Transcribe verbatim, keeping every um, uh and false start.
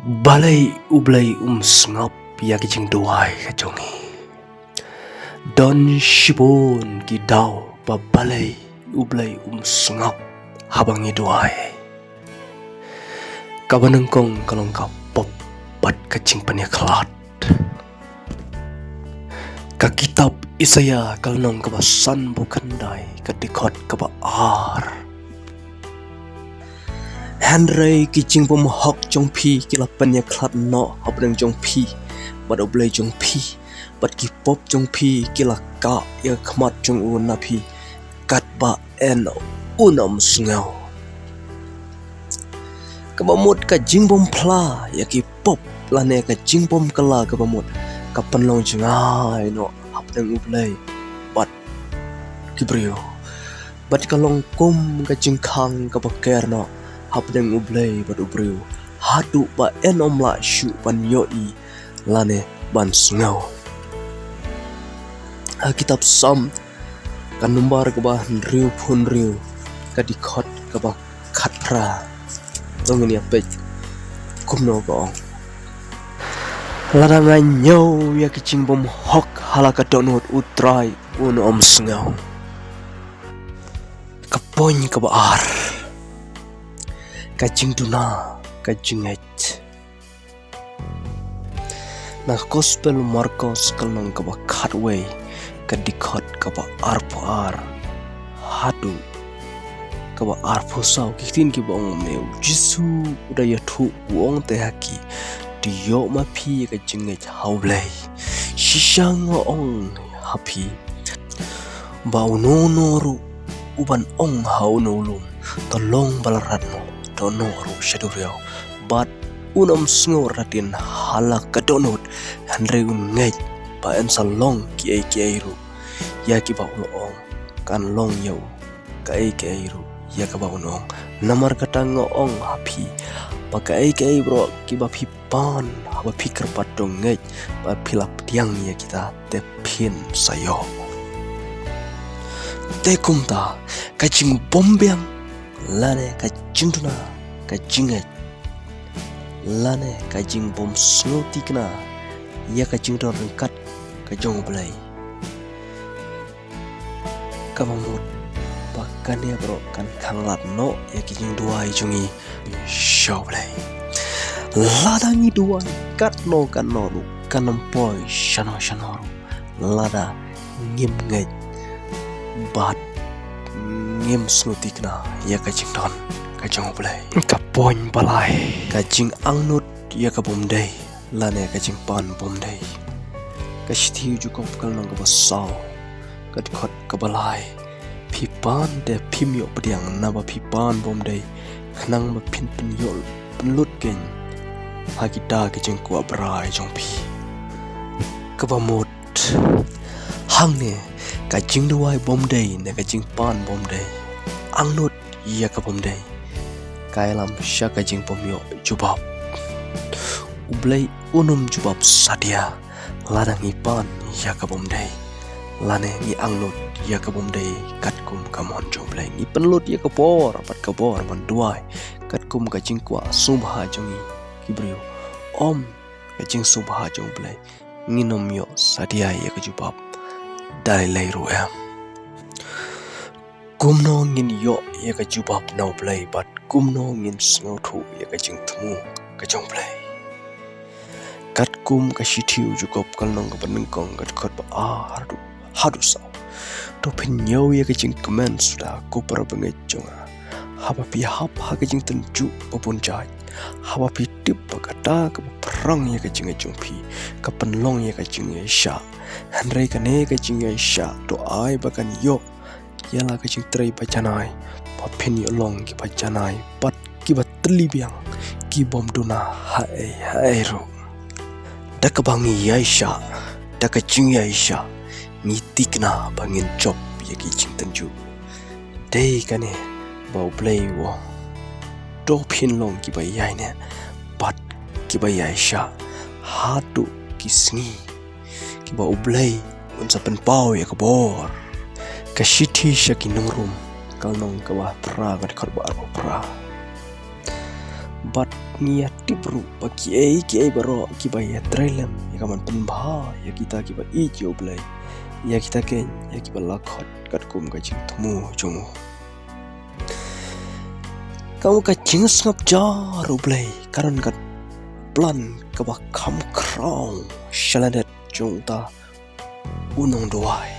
Balei U Blei um sngap ïa ki jingduwai ka jong ngi? Don shibun ki daw ba balei U Blei um sngap haba ngi duwai. Kaba nyngkong ka long ka pop bad ka jingpynïakhlad. Ka kitab Isaïah ka lynnong kaba san bad khyndai, ka dkhot kaba ar. Hynrei ki jingbymhok jong phi ki la pynïakhlad noh hapdeng jong phi bad U Blei jong phi, bad ki pop jong phi ki la kah ïa ka khmat jong u na phi, katba en un ym sngew. Kaba mut ka jingbymphla ïa ki pop lane ka jingbymkylla kaba mut ka pynlong jngai noh hapdeng U Blei bad ki briew. Bad ka long kum ka jingkhang kaba ker noh hapdeng U Blei bad u briew, haduh ba en ym lah shuh ban ïohi lane ban sngew. Ha kitab Salm ka nombar kaba hynriewphew hynriew, ka dkhot kaba khatphra. To ngin ïa peit kumno ka ong. Lada nga ñiew ïa ki jingbymhok ha la ka dohnud, U Trai un ym sngew. Ka point kaba ar. Ka jingduna ka jingngeit. Na ka Gospel Markos ka lynnong kaba khatwei, ka dkhot kaba arphew ar haduh kaba arphew saw, ki ktien kiba ong ne, U Jisu u da ïathuh, u ong te ha ki, to ïoh ma phi ïa ka jingngeit ha U Blei. Shisha nga ong ha phi, ba uno uno ruh uban ong ha uno u lum, to long ba la rat noh, to noh ruh sha duriaw, bad un ym sngew radien ha la ka dohnud, hynrei un ngeit ba yn sa long kiei kiei ruh ïa kiba u la ong kan long ïa u, kaei kaei ruh ïa kaba un ong. Namar kata nga ong ha phi, ba kaei kaei baroh kiba phi pan haba phi kyrpad, to ngeit ba phi la pdiang ïa kita te phin sa ïoh. Te kumta ka jingbymbiang lane ka jingduna ka jingngeit lane ka jingbymsngewthikna ïa ka jingdon ryngkat ka jong U Blei, kaba mut ba kane baroh kan khanglad noh ïa ki jingduwai jong ngi sha U Blei. Lada ngi duwai katno katno ruh, kan ym poi shano shano ruh lada ngim ngeit bad ngim sngewthikna ïa ka jingdon ka jong U Blei. Ka point ba lai, ka jingangnud ïa ka bymdei lane ka jingpan bymdei. Ka shithi u Jakob ka lynnong kaba saw, ka dkhot kaba lai. Phi pan te phim ïoh pdiang, naba phi pan bymdei, khnang ba phin pynïoh pynlut keiñ ha kita ki jingkwah brai jong phi. Kaba mut, hangne ka jingduwai bymdei ne ka jingpan bymdei, angnud ïa ka bymdei, ka ïalam sha ka jingbymïoh jubab. U Blei un ym jubab satia lada ngi pan ïa ka bymdei lane ngi angnud ïa ka bymdei katkum ka mon jong U Blei. Ngi pynlut ïa ka bor bad ka bor ban duwai katkum ka jingkwah sngewbha jong ngi ki briew, ym ka jingsngewbha jong U Blei. Ngin ym ïoh satia ïa ka jubab da lei lei ruh em. Kumno ngin ïoh ïa ka jubab na U Blei bad kumno ngin sngewthuh ïa ka jingthmu ka jong U Blei? Katkum ka shithi u Jakob ka lynnong kaba nyngkong, ka dkhot ba ar haduh, haduh saw. To phin ñiew ïa ka jingkmen suda, ko para bangeit jong nga, haba phi hap ha ka jingtynjuh ba bun jait, haba phi tip ba kata kaba phrang ïa ka jingngeit jong phi ka pynlong ïa ka jingïaishah. Hynrei kane ka jingïaishah to ai ba kan ïoh ïa la ka jingtrei ba janai, ba phin ïoh long kiba janai bad kiba tli biang, ki bym duna haei haei ruh. Da kaba ngi ïaishah, da ka jingïaishah, ngi thikna ba ngin jop ïa ki jingtynjuh. Dei kane ba U Blei u ong, to phin long kiba ïaineh bad kiba ïaishah haduh ki sngi kiba U Blei un sa pynpaw ïa ka bor. Ka shithi sha ki nong Rom ka lynnong kaba phra, ka dkhot ba arphew phra. bad ngi ïa tip ruh ba kiei kiei baroh kiba ïa trei lem ïa ka ban pynbha ïa kita kiba ïeit ïa U Blei, ïa kita keiñ ïa kiba la khot katkum ka jingthmu jong u. Ka ong ka jingsngap jar U Blei ka don ka plan kaba kham khraw sha lyndet jong uta u nongduwai.